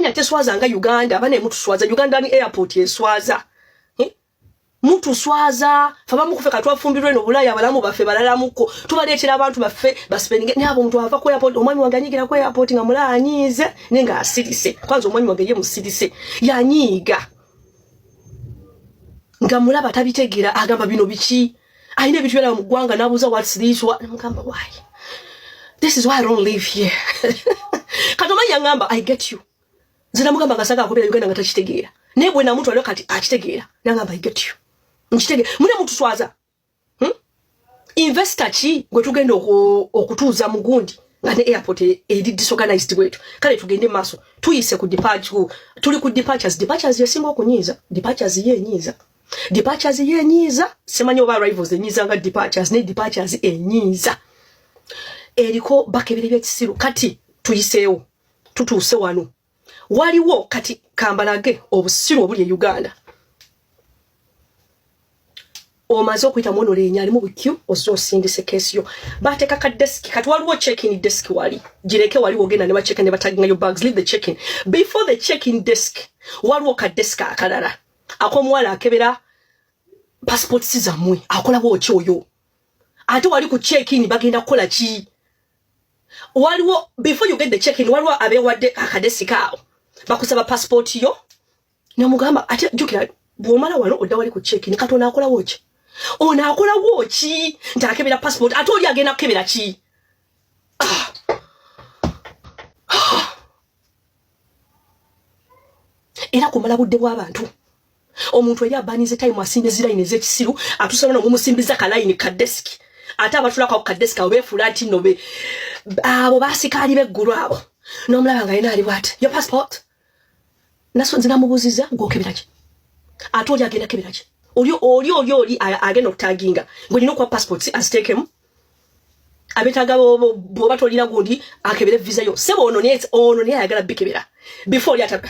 Kenya teswaza nga Uganda. Bane mutuswaza. Uganda ni airport eswaza. Mutuswaza. Faba mukufe katwafumbirwe no Bulaya, abalamu baffe balalamuko. Tubaleetera abantu baffe baspending ne abo. Omuntu ava ku airport, omwami wange anyigira ku airport nga mulala anyiize naye nga asirise. Kwanza omwami wange ye musirise, yanyiiga nga mulaba tabitegeera, agamba bino biki? Alina ebintu byalaba mu ggwanga n'abuuza, "What's this?" What? Mugamba, "Why? This is why I don't live here." Kati omanyi yaŋŋamba, "I get you." Nze namugamba nga saga akubira Uganda nga takitegeera, naye bwe namutwaliro kati akitegeera, nagamba, "I get you, nkitegeera." Mune mutuswaza, Investor ki gwe tugenda okutuuza mu gundi nga ne airport eri disorganized bwetu? Kale tugende maaso. Tuyise ku departure, tuli ku departures. Departures yesinga okunyiiza. Departures ye enyiiza, departures ye enyiiza. Simanyi oba arrivals enyiiza nga departures, ne departures enyiiza, eriko bakebere byekisiru. Kati tuyiseewo, tutuuse wano. Waliwo kati kambalage obusiru obuli e Uganda. Omaze okuyita muono alimu bukyu, ozze osindise case yo, bateeka ka desk. Kati waliwo check-in desk wali, gireke wali wogenda ne bachecka ne bataginga your bags. Leave the check-in. Before the check-in desk waliwo ka desk akalala ak'omuwala akebera passports zammwe. Akola bwoki oyo? Ate wali ku check-in bagenda kukola ki? Waliwo, before you get the check-in, waliwo abeewadde akadesika awo, bakusaba passport yo nemugamba. Ate jjukira bw'omala wano odda wali ku check-in. Kati ono akolawo ki? Ono akolawo ki nti akebera passport? Ate oli agenda kukebera ki? Ah. Ah. Era kumala budde bw'abantu. Omuntu eri abanize time, asimbye zirayini ez'ekisiru, atusaba nomumusimbiza kalayini ka desk. Ate abatulako ku kadesk abo beefuula nti nno be abo basikaali b'eggulu. Abo n'omulaba nga alina ali bwati, "Your passport." Naso nze namubuuziza, "Gwokebera ki? Ate oli agenda kebera ki?" Oli oli oli oli agenda okutaginga ng'olina okuwa passport aziteekemu. Abetaaga bw'oba tolina gundi akebere visa yo. Sebo ono naye, ono naye ayagala bikebera before oli ata.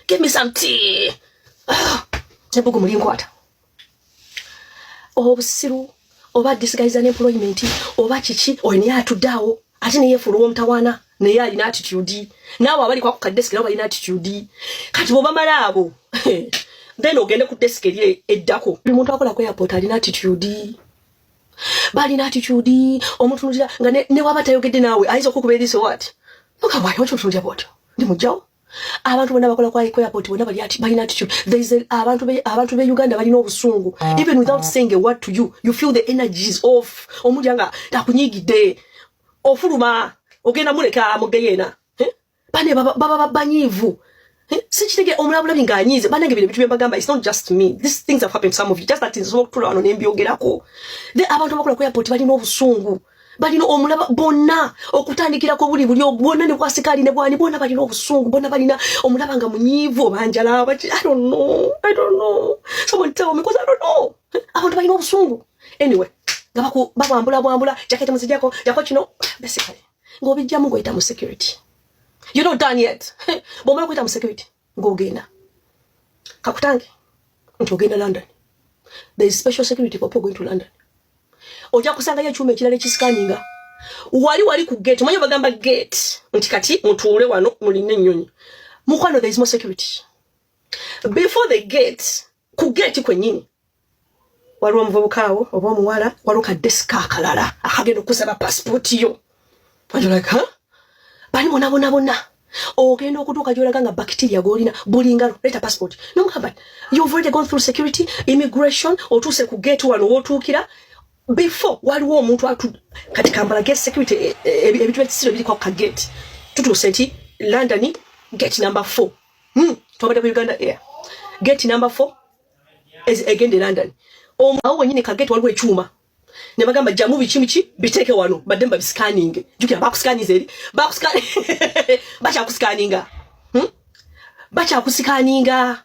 Give me some tea. Ah, ebbugu mulinkwata. Obusiru oba disguise employment oba kiki? Oyo naye atudde awo ate neyefuula ow'omutawaana, naye alina attitude. Naawe abali kwaku kadesk nabo balina attitude. Kati bw'obamala abo, then ogende ku desk eri eddako. Buli muntu akola ku airport alina attitude, balina attitude. Omutunulira nga ne waba tayogedde naawe, ayinza okukuba eriiso. What? Mukama, waki otunulira bwotyo? Ndi mujjawo. Abantu bonna bakola ku airport bonna bali balina attitude. There is a, abantu be Uganda balina obusungu. Even without saying a word to you, you feel the energies off. Omulya nga takunyigidde, ofuluma ogenda muleka mugeyeena. Eh? Bane baba babanyiivu. Eh? Sikitege omulabulabi ng'anyiize. Banange, bino ebintu byembagamba, it's not just me. These things have happened to some of you, just that nsobola okutula wano nembyogerako. The abantu abakola ku airport balina obusungu, balina omulaba bonna okutandikirako buli buli bonna ne bwasikaali ne bwani, bonna balina obusungu, bonna balina omulaba nga munyiivu oba njala oba ki. I don't know, I don't know. Someone tell me, because I don't know. Abantu balina obusungu. Anyway, nga babwambula bwambula jaketi, muzijjako jako kino. Basically ng'obijjamu ng'oyita mu security. You're not done yet. Bw'omala kuyita mu security ng'ogenda kakutange nti ogenda London, there is special security for people going to London. Ojja kusangayo ekyuma ekirala ekisikaninga wali wali ku gate. Omanyi bagamba gate nti kati mutuule wano mulina ennyonyi. Mukwano, there is more security before the gate. Ku gate kwennyini waliwo omuvubuka awo oba omuwala, waliwo kadesk akalala akagenda okusaba passport yo. And you're like, "Huh?" Bali bona bona bona ogenda okutuuka gyolaga nga bacteria golina buli ngalo, "Leeta passport." Nomugamba, "You've already gone through security, immigration, otuuse ku gate wano wootuukira." Before waliwo omuntu atu kati kambala gate security, ebintu byekisiro biriko ka gate. Tutuuse nti London gate number 4. Twabadde ku Uganda Air, gate number 4 egenda e London. Awo wenyini ka gate waliwo ekyuma ne bagamba, "Jamu biki biki, biteeke wano badde babiscanning." Jjukira bakuscanninze eri, bakyakuscanninga, Bakyakuscanninga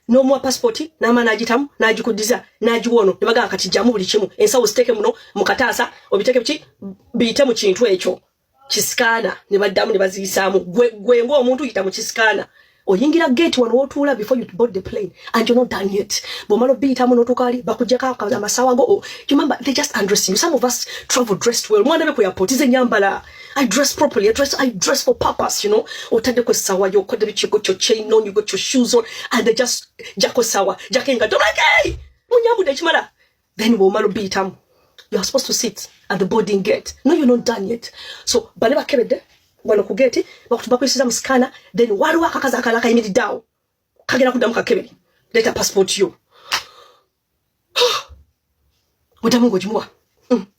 n'omuwa passport n'ama n'agitamu n'agikuddiza n'agiwa ono ne bagamba, "Kati jjamu buli kimu, ensawo ziteeke muno mu kataasa, obiteeke biki, biyite mu kintu ekyo kiscanner." Ne baddamu ne baziyisaamu. Gwe ng'omuntu yita mu kiscanner. Oyingira gate wano wotuula before you board the plane, and you're not done yet. Bwomala obiyitamu n'otuuka wali, bakuggyako amasawa go. Oh, you remember, they just undressing you. Some of us travel dressed well. Mwana be ku airport ize nyambala, I dress properly. I dress for purpose. Otaddeko essaawa yo, okodde biki, you got your chain on, you got your shoes on, and they just jako essaawa, jako engatto. I'm like, "Hey, munyambudde ekimala." Then bw'omala obiyitamu, you are supposed to sit at the boarding gate. No, you're not done yet. So bale bakebedde wano ku gate, bakuyisiza mu scanner, then waliwo akakazi akalala kayimiridde awo, kagenda kuddamu kakebere. Leeta passport yo. Oddamu ng'ogimuwa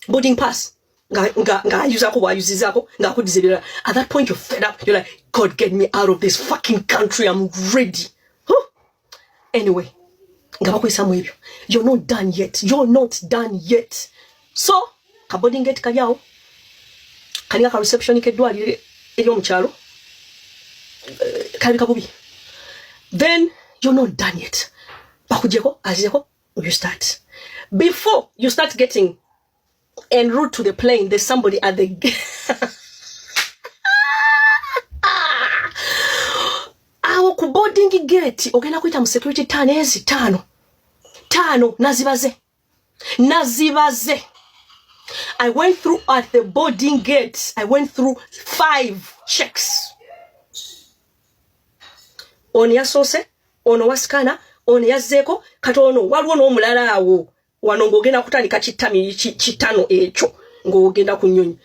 boarding pass, ng'ayuzaako bw'ayuzizaako, ng'akuddiza ebirala. At that point you're fed up. You're like, "God, get me out of this fucking country, I'm ready." Huh? Anyway, nga bakuyisamu ebyo, you're not done yet, you're not done yet. So ka boarding gate kali awo, kalinga ka reception k'eddwaliro ery'omukyalo, kalabika bubi. Then you're not done yet. Bakugyeko, azireko, you start. Before you start getting en route to the plane, there's somebody at the awo ku boarding gate. Ogenda kuyita mu security taano, ezi taano, taano nazibaze, nazibaze. I went through at the boarding gate, I went through five checks. Ono yasoose, ono wa scanner, ono yazzeeko, kati ono waliwo n'omulala awo wano ng'ogenda kutandika kitami kitano ekyo ng'ogenda ku nnyonyi.